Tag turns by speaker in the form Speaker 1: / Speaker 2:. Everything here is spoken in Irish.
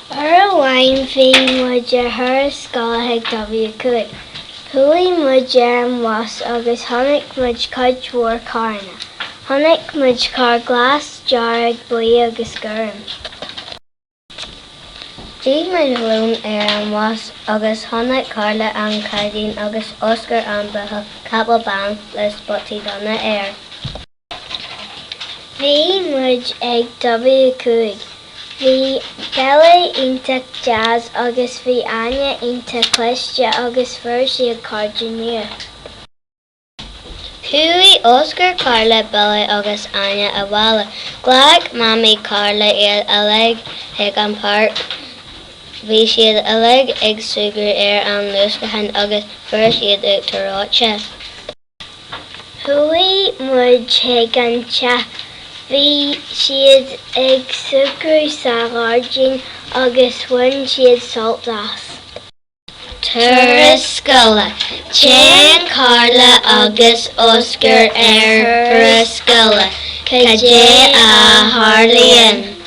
Speaker 1: Uair amháin bhí muid ar thuras scoile chuig W5. Chuaigh muid ar an bhus agus chonaic muid cuid mhór carranna. Chonaic muid carr glas, dearg, buí agus gorm.
Speaker 2: D'ith muid lón ar an bhus agus chonaic Carla an cailín agus Oscar an buachaill capall bán le spotaí donna air.
Speaker 1: Bhí muid ag W5. Bhí Billy iontach deas agus bhí Áine iontach cliste agus fuair siad cairde nua.
Speaker 2: Chuaigh Oscar, Carla, Billy agus Áine abhaile. Ghlac Mamaí Carla iad uilig chuig an páirc. Bhí siad uilig ag súgradh ar an luascachán agus fuair siad uachtar reoite.
Speaker 1: Chuaigh muid chuig an teach. Bhí siad ag súgradh sa ghairdín agus bhain siad sult as.
Speaker 2: Turas scoile. Téann Carla agus Oscar ar thuras scoile. Cad é a tharlaíonn?